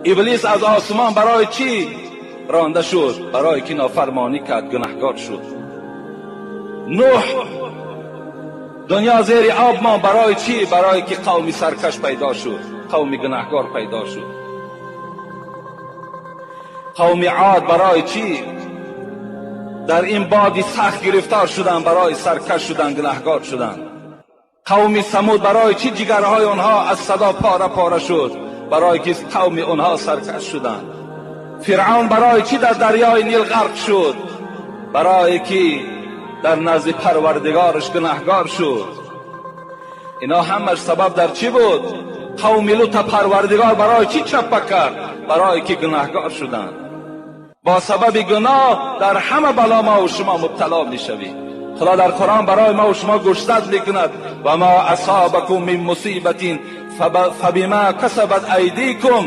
Иблис аз осмон барои чӣ ронда шуд? Барои ки нофармонӣ кард, гунаҳгор шуд. Нӯҳ дунё зери об монд, барои чӣ? Барои ки қавми саркаш пайдо шуд, қавми гунаҳгор пайдо шуд. Қавми Од барои чӣ дар ин боди сахт гирифтор шуданд? Барои саркаш шудан, гунаҳгор шуданд. Қавми Самуд барои чӣ ҷигарҳои онҳо аз садо пора пора шуд? Барои ки қавми онҳо саркаш шуданд. Фиръавн барои чӣ дар дарёи Нил ғарқ шуд? Барои ки дар назди Парвардигораш гунаҳгор шуд. Ино ҳамаш сабаб дар чӣ буд? Қавми Лута Парвардигор барои чӣ чаппа кард? Барои ки гунаҳгор шуданд. Бо сабаби гуноҳ дар ҳама бало мо ва шумо мубтало мешавем. Худо дар Қуръон барои мо ва шумо гӯшзад мекунад: ва ма асобакум мин мусибатин фабима касабат айдикум.